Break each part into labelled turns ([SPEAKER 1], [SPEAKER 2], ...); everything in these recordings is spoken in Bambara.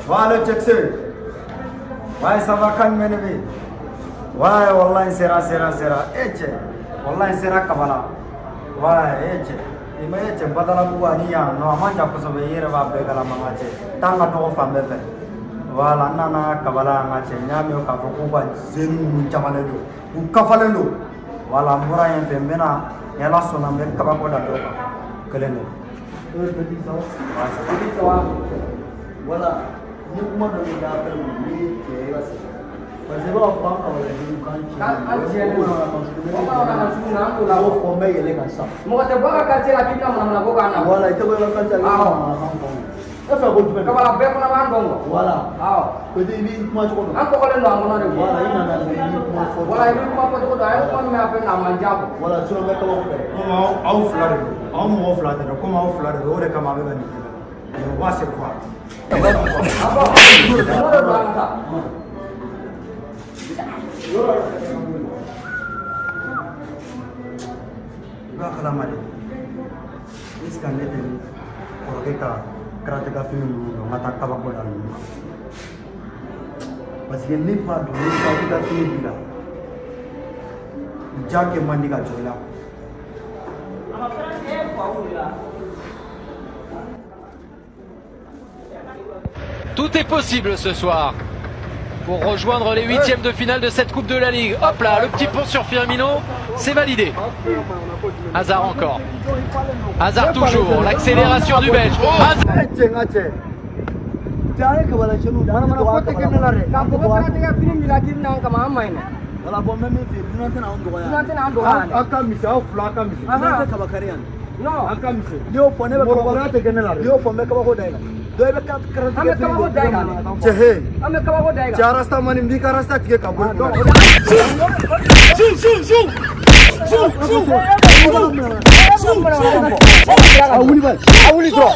[SPEAKER 1] Ouais, le Cɛkisɛ. Ouais, ça va, kan jumɛn de bɛ yen? Ouais, wallahi n sera, n sera, n sera. E cɛ, wallahi n sera Kabala. Ouais, e cɛ. I ma ye cɛ, Badalabugu ani yan non, a man jan kosɛbɛ, i yɛrɛ b'a bɛɛ kalama, n ka cɛ. Temps ka dɔgɔ fan bɛɛ fɛ. Voilà, n nana Kabala yan, n ka cɛ. N y'a mɛn k'a fɔ k'u ka jeunes ninnu camalen don. U kafalen don. Voilà, n bɔra yen fɛ, n bɛna, ni Ala sɔnna, n bɛ kabako da dɔ kan. Kelen don.
[SPEAKER 2] Petit, ça va?
[SPEAKER 1] Ouais, ça va.
[SPEAKER 2] Petit, ça va? Voilà. Ni kuma dɔ bɛ da appel kɔnɔ, n'i ye cɛ ye, i b'a sɛgɛn. Parce que i b'a fɔ an kabaladenw k'an
[SPEAKER 3] K'an tiɲɛnen don.
[SPEAKER 2] tiɲɛnen.
[SPEAKER 3] O manamanakan sugu ninnu, an t'o la.
[SPEAKER 2] N b'o fɔ, n bɛ yɛlɛ ka sa.
[SPEAKER 3] Mɔgɔ tɛ bɔ a ka quartier la k'i bɛna manamana ko k'an na.
[SPEAKER 2] Voilà, i tɛ bɔ i ka quartier la, i bɛ
[SPEAKER 3] Awɔ.
[SPEAKER 2] manamanakan fɔ. E fɛ ko jumɛn?
[SPEAKER 3] Kabala bɛɛ fana b'an dɔn quoi.
[SPEAKER 2] Voilà.
[SPEAKER 3] Awɔ.
[SPEAKER 2] Petit, i b'i kuma cogo dɔn.
[SPEAKER 3] An kɔgɔlen don an kɔnɔ de quoi.
[SPEAKER 2] Voilà, i nana i b'i kuma fɔ.
[SPEAKER 3] Voilà, i b'i kuma fɔ cogo dɔn. A ye kuma min mɛn a fɛ a man diya quoi.
[SPEAKER 2] Voilà, sinon n bɛ kabako da ye.
[SPEAKER 1] Komi aw fila de don, aw mɔgɔ fila de don, komi aw fila de don, o de kama a bɛ ka nin kɛ. Mais on va se voir.
[SPEAKER 3] Ah bon? Mun de don an ka taa?
[SPEAKER 2] Yɔrɔ yɛrɛ ka bɔ yen.
[SPEAKER 1] I b'a kalama de, est ce que ne tɛ kɔrɔkɛ ka karateka fini ninnu don, n ka taa kabako da ninnu kan, parce que ne b'a dɔn ni karateka fini b'i la, ja kɛ man di ka jɔ i la.
[SPEAKER 4] Tout est possible ce soir pour rejoindre les huitièmes de finale de cette Coupe de la Ligue. Hop là, le petit pont sur Firmino, c'est validé. Hazard encore. Hazard toujours, l'accélération du Belge. Hazard.
[SPEAKER 1] E cɛ, n ka cɛ.
[SPEAKER 2] Cɛ, an ye kabala cɛninw de ye, an tɛ
[SPEAKER 1] Manamana
[SPEAKER 2] dɔgɔ
[SPEAKER 1] ko tɛ kɛ ne la dɛ.
[SPEAKER 3] K'a fɔ ko karatigɛ fini b'i la k'i bɛna an kama, an man ɲi dɛ.
[SPEAKER 2] Voilà, bon, n bɛ min f'i ye, dunan tɛna anw dɔgɔya.
[SPEAKER 3] Dunan tɛna an dɔgɔya dɛ.
[SPEAKER 1] Aw ka misɛn, aw fila, aw ka misɛn.
[SPEAKER 2] Dunan tɛ kaba kari yan.
[SPEAKER 3] Non.
[SPEAKER 1] Aw ka misɛn.
[SPEAKER 2] N'i y'o fɔ, ne bɛ kabako
[SPEAKER 1] Mɔgɔkɔrɔya tɛ kɛ ne la dɛ.
[SPEAKER 2] N'i y'o fɔ, n bɛ kabako da i la. Donc i bɛ karatigɛ
[SPEAKER 3] An bɛ kabako da i kan dɛ.
[SPEAKER 1] Cɛ, he.
[SPEAKER 3] An bɛ kabako da i
[SPEAKER 1] Cɛ,
[SPEAKER 3] kan.
[SPEAKER 1] arasta mani, n b'i ka arasta tigɛ ka bɔ i kunna.
[SPEAKER 2] A wuli ba,
[SPEAKER 1] A wuli dɔrɔn.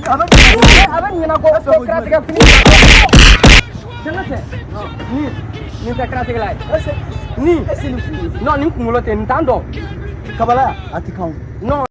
[SPEAKER 3] A bɛ ɲinɛ ko karatigɛ fini. Cɛ, n ka cɛ. Nin tɛ karatigɛla ye. Nin. Non, nin kunkolo tɛ nin t'an dɔn.
[SPEAKER 2] Kabala a ti kan.
[SPEAKER 3] Non.